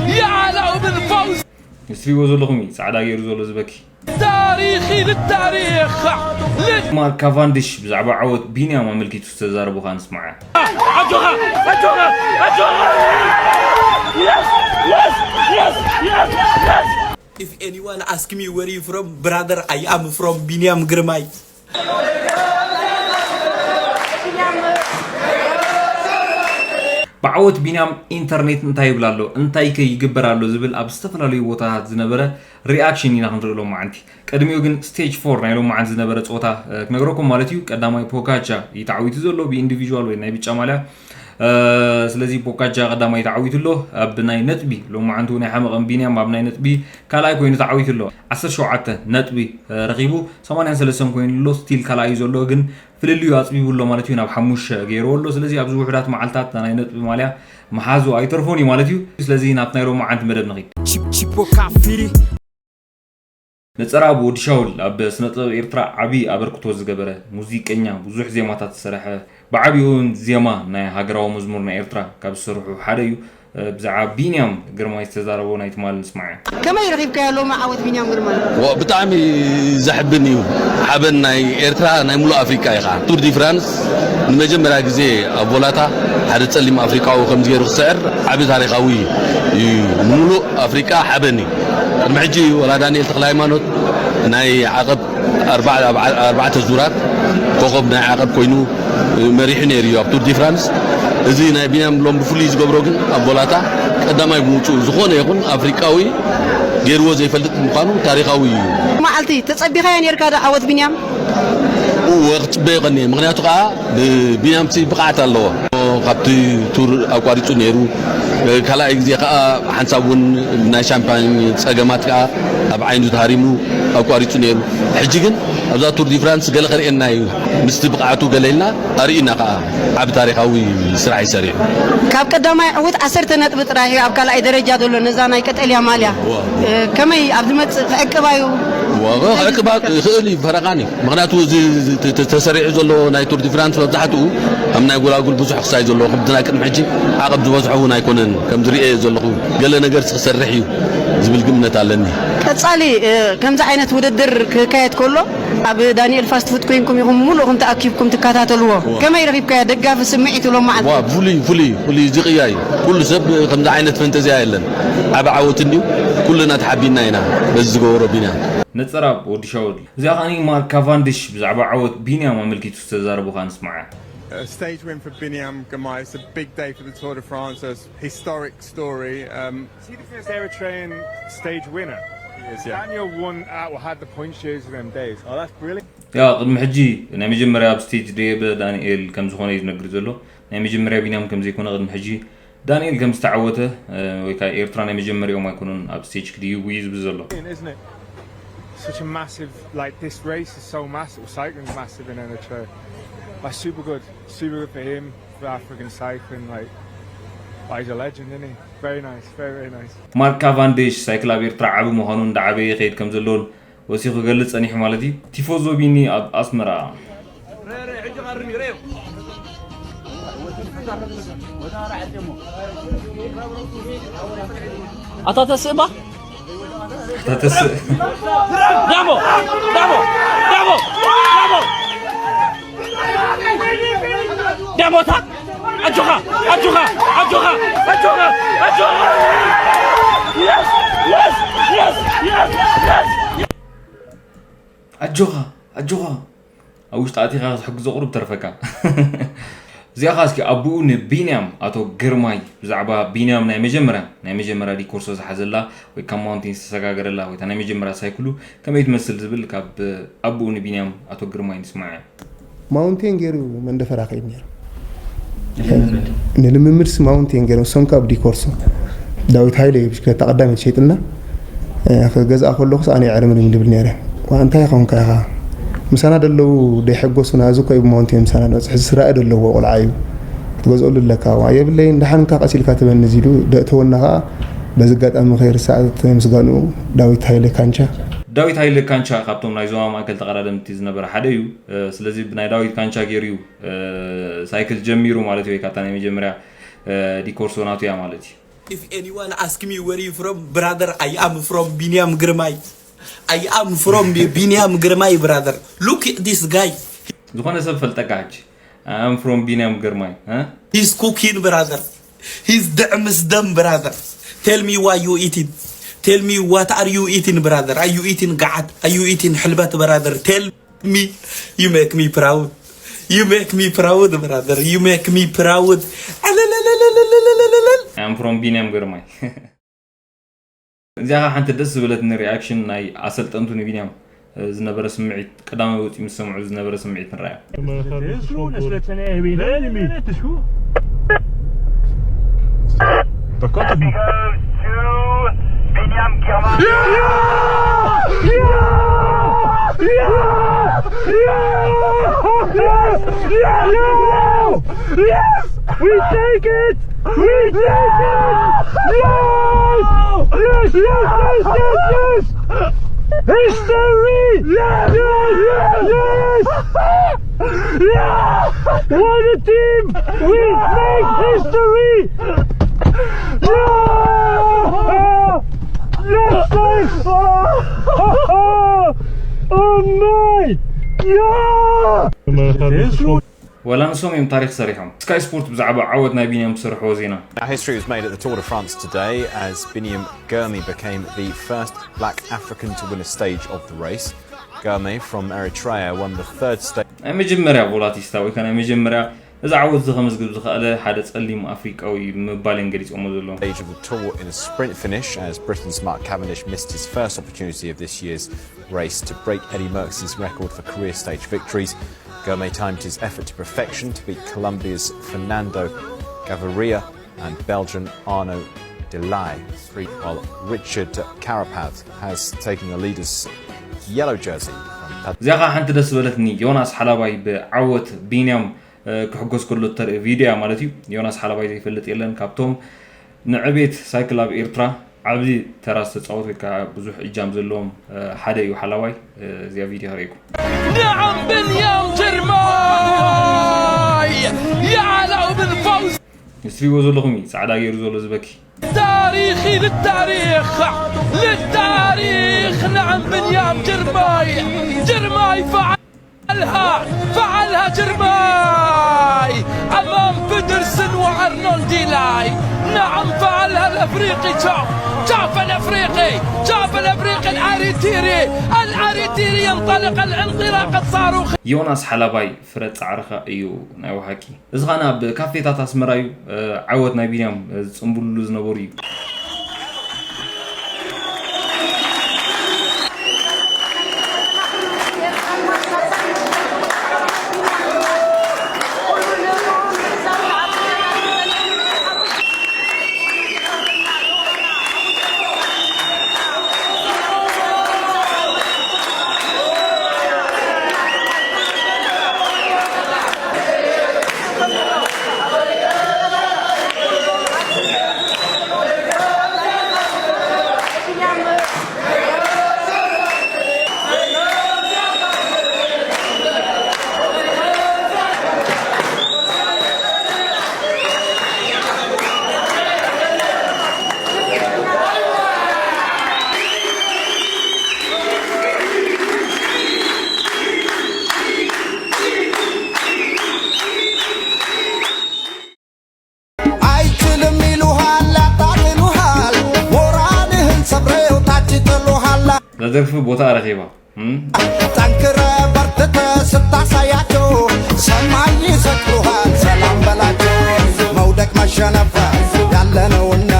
يا علاء بن فوز. እስትሪዎ ዘለኹም እዩ ፃዕዳ ገይሩ ዘሎ ዝበኪ تاريخي للتاريخ. ማርክ ካቫንዲሽ ብዛዕባ ዓወት ቢንያም ኣመልኪቱ ዝተዛረቡ ከዓ ንስማዓ أجوها، أجوها، أجوها. Yes, yes, yes, yes, yes. If anyone ask me where you from, brother, I am from Binyam Girmay. ብዓወት ቢንያም ኢንተርኔት እንታይ ይብል ኣሎ እንታይ ከ ይግበር ኣሎ ዝብል ኣብ ዝተፈላለዩ ቦታታት ዝነበረ ሪኣክሽን ኢና ክንርኢ ሎም መዓንቲ። ቀድሚኡ ግን ስቴጅ ፎር ናይ ሎም መዓንቲ ዝነበረ ፀወታ ክነግረኩም ማለት እዩ። ቀዳማይ ፖካቻ እዩ ተዓዊቱ ዘሎ ብኢንዲቪዥዋል ወይ ናይ ብጫ ማልያ። ስለዚ ፖካቻ ቀዳማይ ተዓዊቱ ኣሎ ኣብ ናይ ነጥቢ። ሎም መዓንቲ እውን ኣይሓመቐን ቢንያም ኣብ ናይ ነጥቢ ካልኣይ ኮይኑ ተዓዊቱ ኣሎ። ዓሰርተ ሸውዓተ ነጥቢ ረኺቡ ሰማንያን ሰለስተን ኮይኑ ኣሎ። ስቲል ካልኣይ እዩ ዘሎ ግን ፍልልዩ ኣፅቢቡ ኣሎ ማለት እዩ። ናብ ሓሙሽተ ገይርዎ ኣሎ። ስለዚ ኣብዚ ውሑዳት መዓልታት ናይ ነጥቢ ማልያ መሓዙ ኣይተርፎን እዩ ማለት እዩ። ስለዚ ናብቲ ናይ ሎም መዓንቲ መደብ ንኺድ። Chip- Chipo Kafiri. ነፀራ ብወዲ ሻውል ኣብ ስነ ጥበብ ኤርትራ ዓቢ ኣበርክቶ ዝገበረ ሙዚቀኛ፣ ብዙሕ ዜማታት ዝሰረሐ፣ ብዓቢኡ እውን ዜማ ናይ ሃገራዊ መዝሙር ናይ ኤርትራ ካብ ዝሰርሑ ሓደ እዩ። ብዛዕባ ቢንያም ግርማይ ዝተዛረቦ ናይ ትማል ንስማዕ። ከመይ ረኺብካዮ ሎሚ ዓወት ቢንያም ግርማይ? ብጣዕሚ ዘሕብን እዩ። ሓበን ናይ ኤርትራ ናይ ሙሉእ ኣፍሪቃ እዩ ከዓ። ቱር ዲ ፍራንስ ንመጀመርያ ግዜ ኣብ ቮላታ ሓደ ጸሊም ኣፍሪቃዊ ከምዚ ገይሩ ክስዕር ዓቢ ታሪኻዊ እዩ። ንሙሉእ ኣፍሪቃ ሓበን እዩ። ቅድሚ ሕጂ ወላ ዳንኤል ተኽለ ሃይማኖት ናይ ዓቐብ ኣርባዕተ ዙራት ኮኸብ ናይ ዓቐብ ኮይኑ መሪሑ ነይሩ እዩ ኣብ ቱር ዲ ፍራንስ። እዚ ናይ ቢንያም ሎም ብፍሉይ ዝገብሮ ግን ኣብ ቮላታ ቀዳማይ ብምውፅኡ ዝኾነ ይኹን ኣፍሪቃዊ ገይርዎ ዘይፈልጥ ምዃኑ ታሪኻዊ እዩ። መዓልቲ ተጸቢኻያ ነርካ ዶ ዓወት ቢንያም? እወ ክፅበዮ ቀኒየ ምክንያቱ ከዓ ብቢንያምሲ ብቕዓት ኣለዎ። ካብቲ ቱር ኣቋሪፁ ነይሩ። ካልኣይ ግዜ ከዓ ሓንሳብ እውን ናይ ሻምፓኝ ፀገማት ከዓ ኣብ ዓይኑ ተሃሪሙ ኣቋሪፁ ነይሩ። ሕጂ ግን ኣብዛ ቱር ዲ ፍራንስ ገለ ከርእየና እዩ ምስቲ ብቕዓቱ ገለ ኢልና ኣርእዩና ከዓ ዓብ ታሪኻዊ ስራሕ ይሰሪሑ። ካብ ቀዳማይ ዕውት ዓሰርተ ነጥቢ ጥራሕ እዩ ኣብ ካልኣይ ደረጃ ዘሎ ነዛ ናይ ቀጠልያ ማልያ። ከመይ ኣብ ዝመጽእ ክዕቅባ እዩ? ክዕቅባ ይኽእል እዩ ፈረቓን እዩ። ምክንያቱ እዚ ተሰሪዑ ዘሎ ናይ ቱር ዲ ፍራንስ መብዛሕትኡ ኣብ ናይ ጎላጉል ብዙሕ ክሳይ ዘለዎ ከምቲ ናይ ቅድሚ ሕጂ ዓቐብ ዝበዝሖ እውን ኣይኮነን። ከም ዝርእየ ዘለኹ ገለ ነገር ክሰርሕ እዩ ዝብል ግምነት ኣለኒ። ቀጻሊ ከምዚ ዓይነት ውድድር ክካየድ ከሎ ኣብ ዳንኤል ፋስት ፉድ ኮይንኩም ኢኹም ሙሉእኹም ተኣኪብኩም ትከታተልዎ። ከመይ ረኺብካዮ ደጋፊ ስምዒት ሎም መዓልቲ? ዋ ፍሉይ ፍሉይ ፍሉይ ዝቕያ እዩ። ኩሉ ሰብ ከምዚ ዓይነት ፈንተዝያ የለን። ዓቢ ዓወት እንድዩ። ኩልና ተሓቢና ኢና በዚ ዝገበሮ ቢና። ነጸራ ወዲ ሻውል። እዚኣ ኸኣኒ ማርክ ካቫንዲሽ ብዛዕባ ዓወት ቢንያም ኣመልኪቱ ዝተዛረቡ ኸኣ ንስምዓ። A stage win for Binyam Girmay. It's a big day for the Tour de France. It's a historic story. Um, See the first Eritrean stage winner. Daniel won out had the point shoes in them days. Oh, that's brilliant. ያ ቅድሚ ሕጂ ናይ መጀመርያ ኣብ ስቴጅ ደየበ ዳንኤል ከም ዝኾነ እዩ ዝነግር ዘሎ። ናይ መጀመርያ ቢንያም ከም ዘይኮነ ቅድሚ ሕጂ ዳንኤል ከም ዝተዓወተ ወይ ከዓ ኤርትራ ናይ መጀመሪኦም ኣይኮኑን ኣብ ስቴጅ ክድይቡ እዩ ዝብል ዘሎ። Isn't it? Such a massive, like, this race is so massive. Cycling's massive in Eritrea. Like, super good, super good for him, for African cycling. Like, like, he's a legend, isn't he? Very nice, very, very nice. ማርክ ካቫንዲሽ ሳይክል ኣብ ኤርትራ ዓቢ ምዃኑን እንዳዓበየ ይኸይድ ከም ዘሎን ወሲኹ ክገልጽ ጸኒሑ ማለት እዩ። ቲፎዞ ቢኒ ኣብ ኣስመራ። ኣታ ተስእባ ኣታ ተስእ ዳሞ ዳሞ ዳሞ ዳሞ ዳሞታ ኣጆኻ ኣጆኻ ኣጆኻ ኣጆኻ ኣጆኻ Yes! Yes! Yes! Yes! Yes! Yes! ኣጆኻ ኣጆኻ ኣብ ውሽጢ ኣቲኻ ክትሕግዞ ቁሩብ ተርፈካ። እዚኣ ኸኣ እስኪ ኣቦኡ ንቢንያም ኣቶ ግርማይ ብዛዕባ ቢንያም ናይ መጀመርያ ናይ መጀመርያ ዲኮርሶ ዝሓዘላ ወይ ካብ ማውንቴን ዝተሰጋገረላ ወይ እታ ናይ መጀመርያ ሳይክሉ ከመይ ትመስል ዝብል ካብ ኣቦኡ ንቢንያም ኣቶ ግርማይ ንስማዕ። ማውንቴን ገይሩ መንደፈራ ከይድ ነይሩ። ንልምምድስ ማውንቴን ገይሩ እሶም ካብ ዲኮርሶ ዳዊት ሃይለ ብሽክለታ ቀዳመይቲ ሸይጥልና ክገዝኣ ከለኹስ ኣነ ይዕርምኒ ድብል ነይረ። ዋ እንታይ ኾንካ ኢኻ? ምሳና ደለዉ ደይሐጎሱና እዚ እኮ እዩ ብማውንቴን ምሳና ንበፅሕ ዝስራእ ደለዎ ቆልዓ እዩ ክትገዝኦሉ ኣለካ። ዋ የብለይን ደሓንካ ቀሲልካ ትበኒ እዚ ኢሉ ደእተወና ከዓ በዚ ኣጋጣሚ ከይርሳዕ ምስጋንኡ ዳዊት ሃይለ ካንቻ። ዳዊት ሃይለ ካንቻ ካብቶም ናይ ዞባ ማእከል ተቐዳደምቲ ዝነበረ ሓደ እዩ። ስለዚ ብናይ ዳዊት ካንቻ ገይሩ እዩ ሳይክል ጀሚሩ ማለት እዩ ወይ ካብታ ናይ መጀመርያ ዲኮርሶ ናቱ እያ ማለት እዩ። If anyone ask me where you from, brother, I am from Biniam Girmay. I am from Biniam Girmay, brother. Look at this guy. ዝኾነ ሰብ ፈልጠካ ሕጂ። I am from ቢንያም ግርማይ። Huh? He's cooking, brother. He's ደዕምስ ደም, brother. Tell me why you eating. Tell me what are you eating, brother? Are you eating ገዓት? Are you eating ሕልበት, brother? Tell me. You make me proud. You make me proud, brother. You make me proud. I am from ቢንያም ግርማይ። እዚኣ ሓንቲ ደስ ዝበለትኒ ሪኣክሽን ናይ ኣሰልጠንቱ ንቢንያም ዝነበረ ስምዒት፣ ቀዳማይ ወፂኡ ምስ ሰምዑ ዝነበረ ስምዒት ንረኣያ። We take it! We take it! Yes! Yes, yes, yes, yes, yes! History! Yes! Yes! Yes! Yes! What a team! We make history! Yeah! Yes! Yes! Oh my! Yeah! ወላ ንሶም እዮም ታሪኽ ሰሪሖም። ስካይ ስፖርት ብዛዕባ ዓወት ናይ ቢንያም ዝሰርሕዎ ዜና። Now, history was made at the Tour de France today as Biniam Girmay became the first black African to win a stage of the race. Girmay from Eritrea won the third stage. ናይ መጀመርያ ቮላቲስታ ወይ ከዓ ናይ መጀመርያ እዚ ዓወት እዚ ከመዝግብ ዝኸኣለ ሓደ ጸሊም ኣፍሪቃዊ ብምባል እዮም ገሊጾሞ ዘለዉ። Stage of the Tour in a sprint finish as Britain's Mark Cavendish missed his first opportunity of this year's race to break Eddy Merckx's record for career stage victories. Girmay timed his effort to perfection to beat Colombia's Fernando Gaviria and Belgian Arnaud Delahaye, while Richard Carapaz has taken the leader's yellow jersey from እዚኣ ኸዓ ሓንቲ ደስ ዝበለትኒ፣ ዮናስ ሓላባይ ብዓወት ቢንያም ክሕጎስ ከሎ እተርኢ ቪድዮ እያ ማለት እዩ። ዮናስ ሓላባይ ዘይፈልጥ የለን። ካብቶም ንዕቤት ሳይክል ኣብ ኤርትራ ዓብዪ ተራ ዝተፃወት ወይ ከዓ ብዙሕ እጃም ዘለዎም ሓደ እዩ ሓላባይ። እዚኣ ቪድዮ ከርእየኩም። نعم بنيام جرماي يا علاء بن فوز. እትሪእዎ ዘለኹም እዩ ፃዕዳ ገይሩ ዘሎ ዝበኪ። تاريخي للتاريخ للتاريخ نعم بنيام جرماي جرماي فعلها فعلها جرماي أمام بيدرسن وأرنولد ديلاي نعم فعلها الأفريقي شاف شاف الأفريقي شاف الأفريقي الأريتيري الأريتيري ينطلق الانطلاق الصاروخي. ዮናስ ሓላባይ ፍረ ፃዕርኻ እዩ ናይ ብሓቂ። እዚ ኸዓ ኣብ ካፌታት ኣስመራ እዩ። ዓወት ናይ ቢንያም ዝፅንብሉሉ ዝነበሩ እዩ። ኣይችልም ይሉሃል ያጣጥሉሃል ሞራልህን ሰብረው ታች ይጥሉሃል። ለደርፍ ቦታ ረኺባ። ጠንክረ በርትተ ስታሳያቸው ሰማይ ይሰጥሩሃል። ሰላም በላቸው መውደቅ መሸነፍ ያለነውና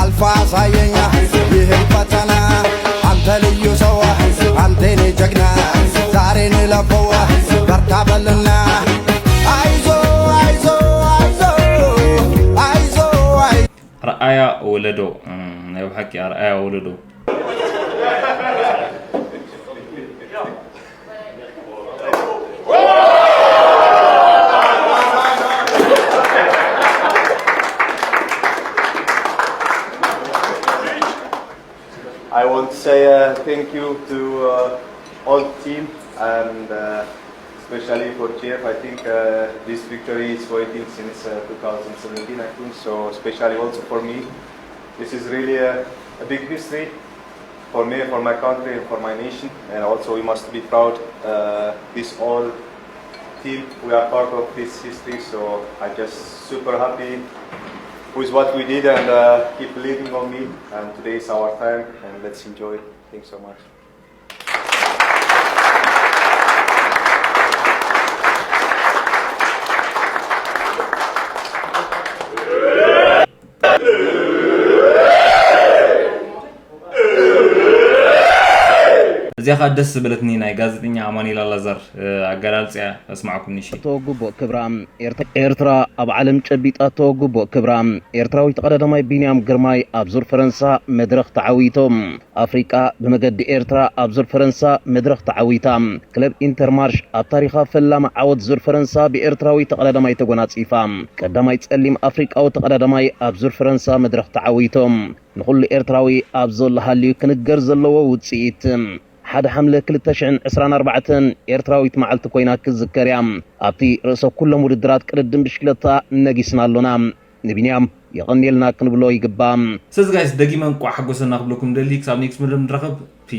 አልፋ አሳየኛ ይህን ፈተና አንተ ልዩ ሰው አንተ የኔ ጀግና ዛሬ ንለፈው በርታ በልና ኣርኣያ ወለዶ ናይ ብሓቂ ኣርኣያ ወለዶ። I want to say uh, thank you to uh, all the team and uh, especially for Jeff. I think uh, this victory is waiting since uh, two thousand seventeen, I think. So especially also for me, This is really a, a big history for me, for my country, and for my nation. And also, we must be proud. Uh, this all team, we are part of this history. So I just super happy with what we did, and uh, keep believing on me. And today is our time, and let's enjoy. Thanks so much. እዚኣ ከዓ ደስ ዝበለትኒ ናይ ጋዜጠኛ ኣማኑኤል ኣላዛር ኣገላልፃ እያ። ኣስማዕኩም ንሺ ተወግቦ ክብራ ኤርትራ ኣብ ዓለም ጨቢጣ ተወግቦ ክብራ። ኤርትራዊ ተቐዳዳማይ ቢንያም ግርማይ ኣብ ዙር ፈረንሳ መድረኽ ተዓዊቶም። ኣፍሪቃ ብመገዲ ኤርትራ ኣብ ዙር ፈረንሳ መድረኽ ተዓዊታ። ክለብ ኢንተርማርሽ ኣብ ታሪኻ ፈላሚ ዓወት ዙር ፈረንሳ ብኤርትራዊ ተቐዳዳማይ ተጎናጺፋ። ቀዳማይ ጸሊም ኣፍሪቃዊ ተቐዳዳማይ ኣብ ዙር ፈረንሳ መድረኽ ተዓዊቶም። ንኹሉ ኤርትራዊ ኣብ ዘሎ ሃልዩ ክንገር ዘለዎ ውጽኢት። ሓደ ሓምለ ክልተ ሽሕን ዕስራን ኣርባዕተን ኤርትራዊት መዓልቲ ኮይና ክትዝከር እያ። ኣብቲ ርእሰ ኩሎም ውድድራት ቅድድም ብሽክለታ ነጊስና ኣሎና። ንቢንያም የቐንየልና ክንብሎ ይግባእ። ስለዚ ጋይስ ደጊመ እንቋዕ ሓጎሰና ክብለኩም ደሊ። ክሳብ ኔክስት መደብ ንራኸብ። ፒስ።